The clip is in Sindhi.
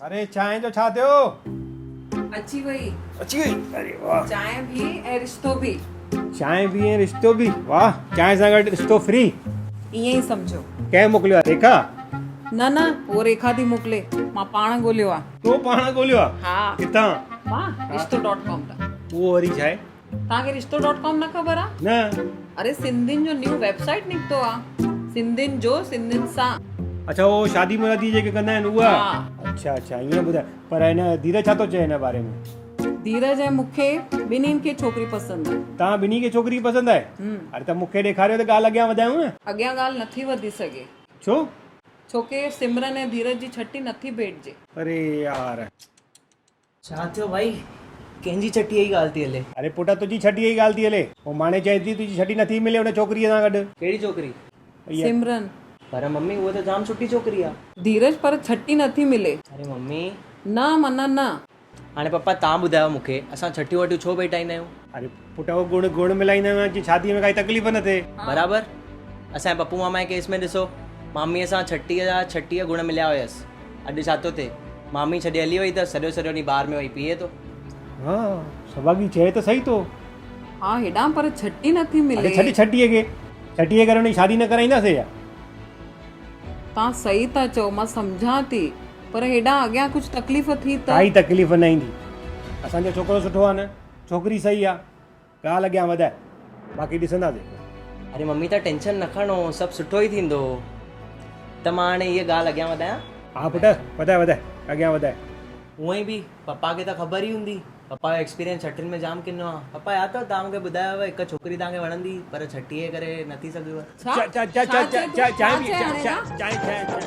اري چانهه جو ڇا ٿيو؟ اچي وئي. اچي وئي اري واه. چانهه به ۽ رشتو به. چانهه به ۽ رشتو به واه چانهه سان گڏ رشتو فري. ائين ئي سمجهو. ڪنهن موڪليو آ ريکا؟ نه نه هوء ريکا ٿي موڪلي مان پاڻ ڳوليو آ. تو پاڻ ڳوليو آ؟ ها. ڪٿان؟ مان رشتو ڊاٽ ڪام تان. اهو وري ڇا آهي؟ توهان کي رشتو ڊاٽ ڪام نه خبر آ؟ نه. اري سنڌين جو نيو ويب سائيٽ نڪتو آ سنڌين جو سنڌين سان. اڇا اهو شادي مرادي جيڪي ڪندا آهن اها؟ ها. اڇا اڇا ائين ٻڌاء پر هن ڌيرج ڇا ٿو چئي هن باري ۾؟ ڌيرج ۽ مون کي ٻنهين کي ڇوڪري پسند آ. توهان ٻنهي کي ڇوڪري پسند آهي؟ اري ته مون کي ڏيکاريو ته ڳالهه اڳيان وڌايون نه. اڳيان ڳالهه نٿي وڌي سگهي. ڇو؟ ڇوڪي سمرن ۽ ڌيرج جي ڇٽي نٿي ڀيٽجي. اري يار. ڇا ٿيو ڀائي؟ ڪنهن جي ڇٽيء جي ڳالهه ٿي هلي؟ اري پٽ تنهنجي ڇٽيء جي ڳالهه ٿي هلي. هو ماڻي چئي ٿي تنهنجي ڇٽي نٿي ملي ان ڇوڪريء سان گڏ. ڪهڙي ڇوڪري؟ اها. سمرن. پر ممي هوء ته جام سٺي ڇوڪري آ. ڌيرج پر ڇٽي نٿي ملي. اري ممي. نه معنيٰ نه. هاڻي پپا توهان ٻڌايو مون کي اسان ڇٽيون وٽيون ڇو ڀيٽائيندا آهيون؟ اري پٽ اهو گڻ گڻ ملائيندا آهيون جيئن شاديء ۾ ڪائي تڪليف نه ٿئي. برابر. اسان جي پپو ماما جي ڪيس ۾ ڏسو ماميء سان ڇٽيء جا 36 گڻ مليا هيس. اڄ ڇا ٿو ٿئي؟ مامي ڇڏي هلي وئي اٿس، سڄو سڄو ڏينهن بار ۾ وئي پيئي ٿو. ها سڀاڳي چئي ته صحيح ٿو. ها هيڏانهن پر ڇٽي نٿي ملي. اڙي ڇڏ ڇٽيء کي، ڇٽيء جي ڪري هن جي شادي نه ڪرائينداسين ڇا؟ توهان صحيح ٿا چئو، مان سمجهان ٿي، پر هيڏانهن اڳيان ڪجهه تڪليف ٿي ته؟ ڪائي تڪليف نه ايندي، اسان جو ڇوڪرو سٺو آهي نه، ڇوڪري صحيح آهي، ڳالهه اڳيان وڌائي، باقي ڏسنداسين. اري ممي تان ٽينشن نه کڻو سڀ سٺو ئي ٿيندو. ته مان هاڻي هيء ڳالهه اڳيان وڌايان؟ ها پٽ وڌاء وڌاء اڳيان وڌاء. هونئن به پپا کي ته خبر ئي هوندي. پپا جو ايڪسپيرينس ڇٺين ۾ جام ڪنو آ. پپا ياد اٿو توهان مون کي ٻڌايو هو هڪ ڇوڪري توهان کي وڻندي هئي پر ڇٺيء جي ڪري نه ٿي سگهيو. ڇا؟ ڇا چئي تون؟ ڇا چئي هاڻي نه؟ چانهه چانهه.